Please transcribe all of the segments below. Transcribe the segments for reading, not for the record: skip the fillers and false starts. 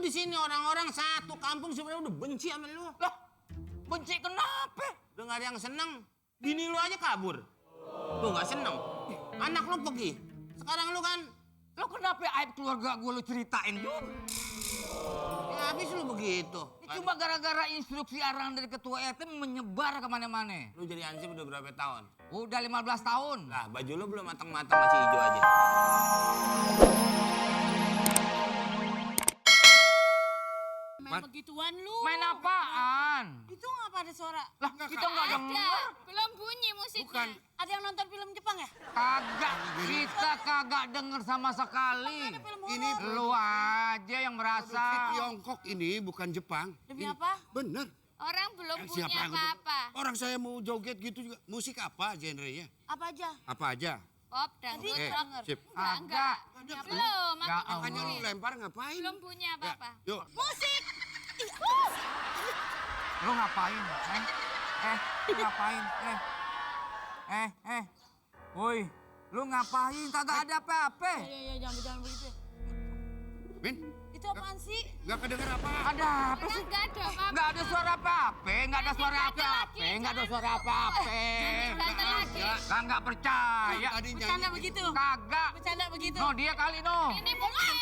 di sini orang-orang satu kampung sebenarnya udah benci sama lu. Lah, benci kenapa? Udah gak ada yang seneng. Bini lu aja kabur. Lu gak seneng. Anak lu pergi. Sekarang lu kan. Lo kenapa aib keluarga gue lu ceritain juga? Ya habis lu begitu. Cuma gara-gara instruksi arahan dari ketua RT menyebar kemana-mana. Lu jadi ansip udah berapa tahun? Udah 15 tahun. Nah baju lu belum matang-matang masih hijau aja. Main begituan lu. Main apaan? Itu ngapa ada suara? Lah kita nggak denger. Belum bunyi musiknya. Bukan. Ada yang nonton film Jepang ya? Kagak, kita kagak denger sama sekali. Ada film Ini horor. Lu aja yang merasa. Tiongkok ini bukan Jepang. Demi Ini apa? bener. Orang belum bunyi Siapa yang apa-apa. Orang saya mau joget gitu juga. Musik apa genrenya? Apa aja? Apa aja? Pop, dangdut, rock. Sip. Enggak. Belum, Ya aku Makanya lu bunyi. lempar ngapain? Belum bunyi apa-apa. Yuk. Musik! Lu ngapain? Lu ngapain? Woi, lu ngapain? Kagak ada apa-apa. Ya, jangan begitu. Min, Itu apaan sih? gak kedenger apa? Ada apa sih? Enggak ada apa-apa. Nggak ada suara apa-apa, nggak ada suara apa-apa, nggak ada suara apa-apa. Jangan lagi. Nggak percaya. Tadi Bercanda nyanyi. begitu? Kagak. Bercanda begitu? No, dia kali no. Ini bukan.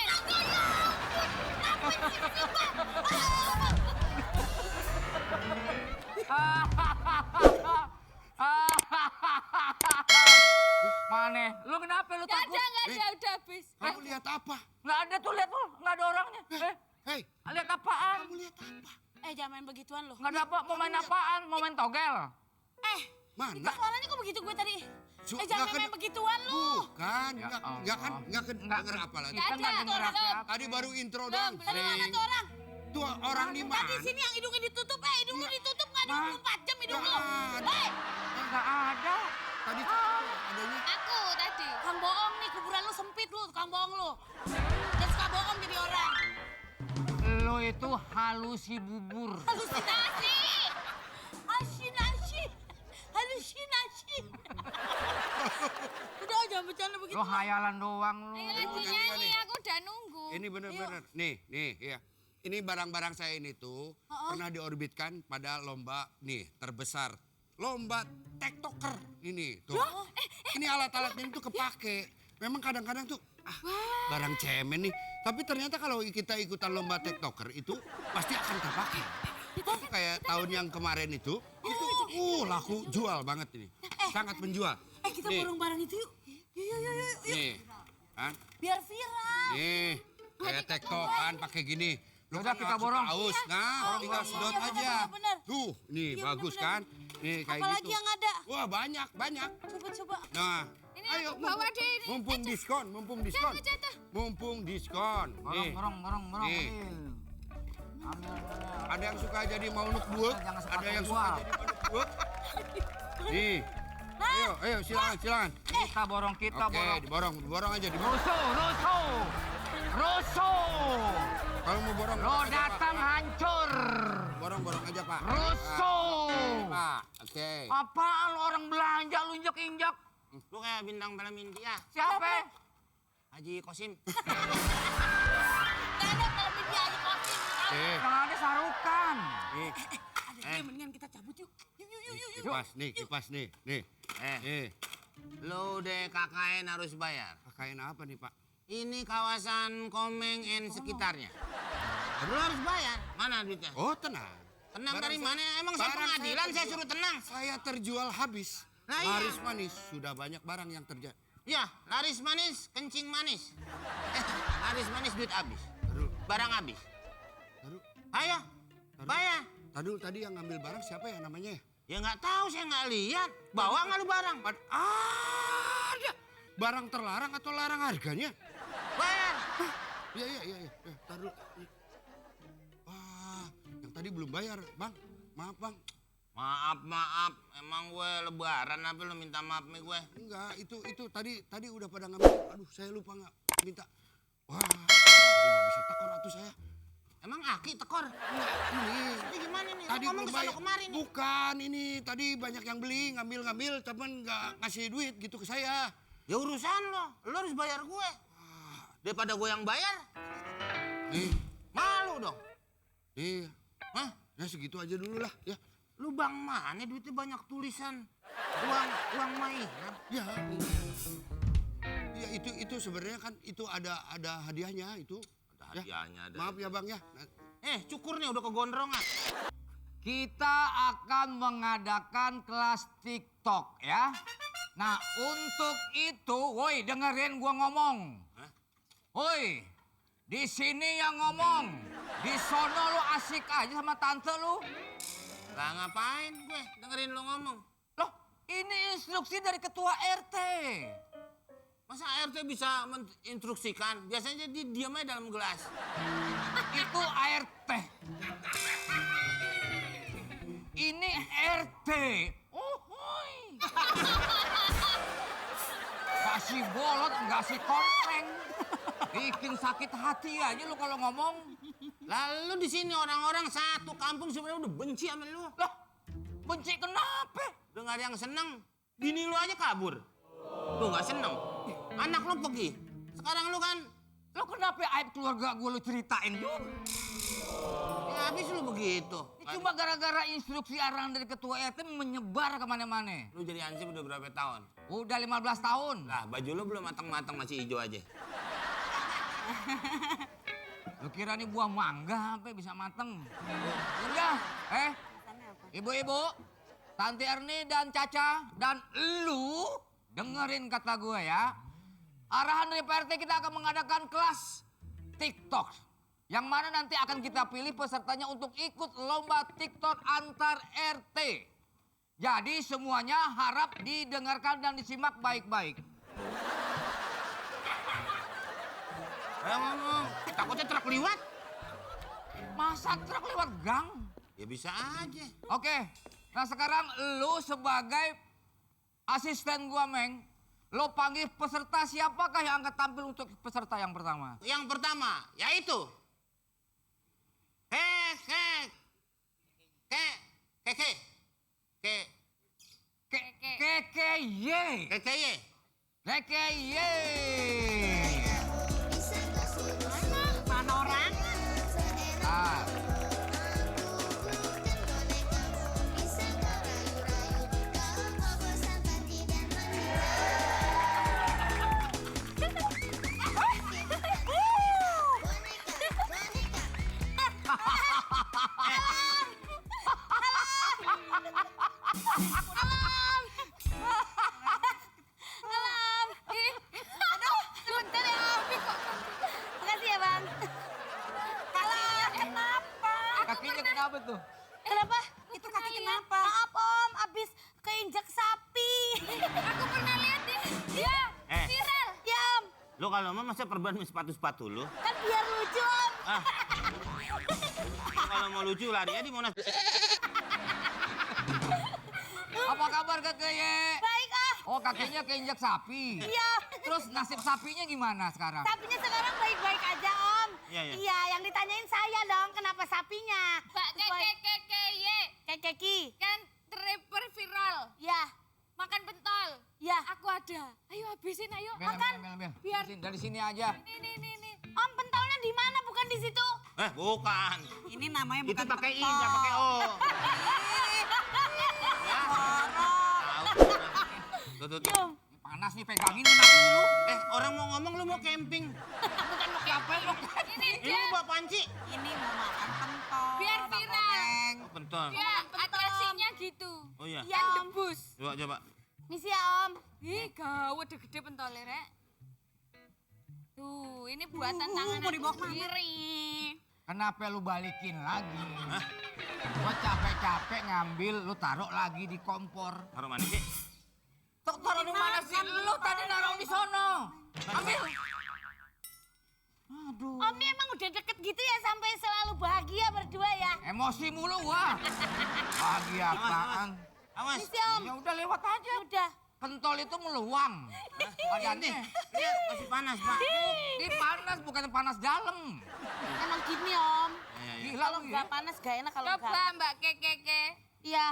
Mana? Lu kenapa lu Enggak takut? ada, udah habis. Kamu lihat apa? Nggak ada tuh, lihat tuh, nggak ada orangnya. Hei, Lihat apaan? kamu lihat apa? Jangan main begituan loh. Nggak ada apa, mau main apaan? Mau main togel? Mana? Suaranya kok begitu gue tadi? Su- Jangan nggak main begituan lu. Bukan, Ya nggak kedenger apa lagi. Kita nggak denger apa-apa. Tadi baru intro doang. Tadi mana tuh orang? Tuh orang di mana? Tadi sini yang hidungnya ditutup. Hidung lu ditutup nggak 24 jam hidung lu. Nggak ada. Hei, Nggak ada. Tadi adanya. Aku tadi. tukang bohong nih, kuburan lu sempit lu, tukang bohong lu. Jangan suka bohong jadi orang. Lo itu halusi bubur. Halusinasi. Halusinasi. Udah jangan bercanda begitu. Lo hayalan doang lo. Ayo lagi nyanyi, aku udah nunggu. Ini bener-bener. Nih, ya. Ini barang-barang saya ini tuh pernah diorbitkan pada lomba nih terbesar. Lomba TikToker ini tuh. Ini alat-alat ini tuh kepake. Memang kadang-kadang tuh barang cemen nih. Tapi ternyata kalau kita ikutan lomba TikToker itu pasti akan terpakai. Kayak tahun yang kemarin itu laku jual banget ini. Sangat menjual. Kita Nih. borong barang itu yuk. Yuk. Nih. Hah? Biar viral. Nih, kayak TikTokan pakai gini. Lu Udah, kan kita nggak borong. suka Aus. Nah, tinggal sedot Iya, aja. bener. Tuh, nih Iya, bagus bener, kan? Nih kayak Apalagi gitu. yang ada? Wah, banyak. Coba. Nah, Ini ayo aku bawa deh ini. mumpung diskon. Jatuh. Mumpung diskon. Nih, Borong. Nih. Ambil. ada yang suka jadi mau nuk buek, Jangan sepatu ada yang gua. suka jadi mau nuk buek. Nih. Ayo, silakan. Kita borong, Oke, diborong aja, diborong. Rusuh. Kalau mau borong, Lo datang hancur. borong aja, Pak. Rusuh. Pak, oke. Apaan lo orang belanja lu injak-injak? Lu kayak bintang film India. Siapa? Haji Kosim. Gak ada kalau media aja kosin. Yang ada sarukan. Nih, Ada mendingan kita cabut yuk. Yuk. kipas nih. Nih. Lu deh KKN harus bayar. Pakaian apa nih, Pak? Ini kawasan Komeng and sekitarnya. Lu harus bayar. Mana duitnya? Oh, tenang. Tenang Barang dari saya- mana? Emang saya barang pengadilan saya terjual. suruh tenang. Saya terjual habis. Nah, iya. Laris manis. Sudah banyak barang yang terjadi. Ya, laris manis, kencing manis. Laris manis duit habis. Taruh, Barang habis. taruh. Ayo, bayar. Taruh, tadi yang ngambil barang siapa ya namanya? Ya nggak tahu, saya nggak lihat. Bawa nggak lu barang? Ada. Barang terlarang atau larang harganya? Bayar. Iya. Taruh. Wah, yang tadi belum bayar, Bang. Maaf, Bang. Maaf. Emang gue lebaran apa lu minta maaf nih gue? Enggak, itu tadi udah pada ngambil. Aduh, saya lupa nggak minta. Wah, ini nggak bisa tekor atuh saya. Emang aki tekor? Ini Ini gimana nih? tadi Lu ngomong belum kesana bayar. kemari nih. Bukan, ini tadi banyak yang beli, ngambil, cuman nggak ngasih duit gitu ke saya. Ya urusan lo harus bayar gue. Daripada gue yang bayar, Nih, malu. follow dong. Iya. Hah? Ya segitu aja dulu lah ya. Lu bang mana duitnya banyak tulisan. Uang mainan. Ya. Ya itu sebenarnya kan itu ada hadiahnya itu. Ada hadiahnya, ada. Maaf ya Bang ya. Cukur nih udah kegondrongan. Kita akan mengadakan kelas TikTok ya. Nah untuk itu, woi dengerin gua ngomong. Hah? Woi, di sini yang ngomong. Di sono lu asik aja sama tante lu. Lah ngapain gue dengerin lu ngomong? Loh, ini instruksi dari ketua RT. Masa ART bisa menginstruksikan? Biasanya dia diam aja dalam gelas. Itu ART. Ini RT. Oh, hoi. Kasih bolot, kasih kompleng. Bikin sakit hati aja lu kalau ngomong. Lalu di sini orang-orang satu kampung sebenarnya udah benci sama lu. Lah, benci kenapa? Udah gak ada yang seneng. Bini lu aja kabur. Tuh gak seneng. Anak lu pergi. Sekarang lu kan, Lu kenapa aib keluarga gue lu ceritain juga? ya habis lu begitu. Ini cuma gara-gara instruksi arahan dari ketua RT menyebar kemana-mana. Lu jadi ansip udah berapa tahun? Udah 15 tahun. Lah baju lu belum matang-matang masih hijau aja. Lu kira nih buah mangga sampai bisa mateng? Udah, ibu-ibu, Tante Erni dan Caca dan lu dengerin kata gue ya. Arahan dari Pak RT kita akan mengadakan kelas TikTok. Yang mana nanti akan kita pilih pesertanya untuk ikut lomba TikTok antar RT. Jadi semuanya harap didengarkan dan disimak baik-baik. Ayo ngomong, takutnya truk liwat. Masa truk lewat gang? Ya bisa aja. Oke, nah sekarang lu sebagai asisten gua, Meng. Lo panggil peserta siapakah yang akan tampil untuk peserta yang pertama? Yang pertama, yaitu KKY. KKY. KKY. Mana orang? Ah. Alam. Aduh, sebentar ya, Abi kok. Makasih ya bang. Alam, kenapa? Kakinya kenapa tuh? Kenapa? Itu kaki kenapa? Maaf om, abis keinjak sapi. Aku pernah lihat dia viral. Ya om, Lu kalau mau masa perban sepatu-sepatu lu? kan biar lucu om. Lu kalau mau lucu larinya di Monas. Apa kabar KKY? Baik ah. Oh kakinya keinjak sapi. Iya. Terus nasib sapinya gimana sekarang? Sapinya sekarang baik-baik aja om. Iya, iya. Iya, yang ditanyain saya dong kenapa sapinya. Mbak KKKY Kekeki. kan rapper viral. Ya, Makan pentol. ya. Aku ada. Ayo habisin, ayo. Bel, Makan. Bel, Bel. Biar- Dari sini aja. Nih. Om pentolnya di mana? Bukan di situ. Bukan. Ini namanya Itu pakai I, nggak pakai O. Tuh. Om, Panas nih pegangin kenapa lu? Orang mau ngomong lu mau camping. Bukan mau ngapain lu? Ini bawa panci. ini mau makan pentol. Biar viral. Pentol. Ya, atrasinya gitu. Oh iya. Ya om. Debus. Coba. Misi ya om. Ih, gawat gede pentolnya, Rek. Tuh, ini buatan tangan mau dibawa aku sendiri. Kenapa lu balikin lagi? Gua capek-capek ngambil, lu taruh lagi di kompor. Taruh mana sih? Taruh di mana sih? Lu tadi naruh di sono. Ambil. Aduh. Om ini emang udah deket gitu ya sampai selalu bahagia berdua ya. Emosi mulu gua. Bahagia apaan? Awas. Misi om. Ya udah lewat aja. Udah. Pentol itu meluang. Badannya. Dia masih panas, Pak. Ini panas, bukan panas dalam. Emang gini om. Iya. Gila Kalau lu nggak ya. panas gak enak kalau Coba nggak. Mbak Kekeke, Iya.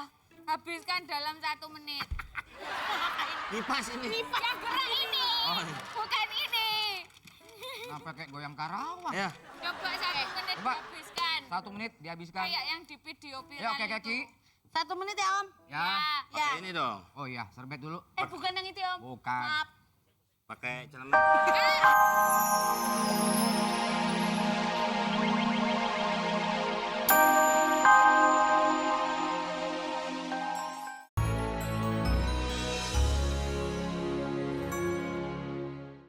habiskan dalam 1 menit. Kipas ini. Yang gerak ini, Oh, iya. bukan ini. Kenapa kayak goyang Karawang? Ya. Coba 1 menit Coba. habiskan. Habiskan. 1 menit dihabiskan. Kayak yang di video Ya viral oke Ki. 1 menit ya Om. Ya. Pakai ini dong. Oh iya, serbet dulu. Bukan yang itu Om. Bukan. Maaf. Pakai celana.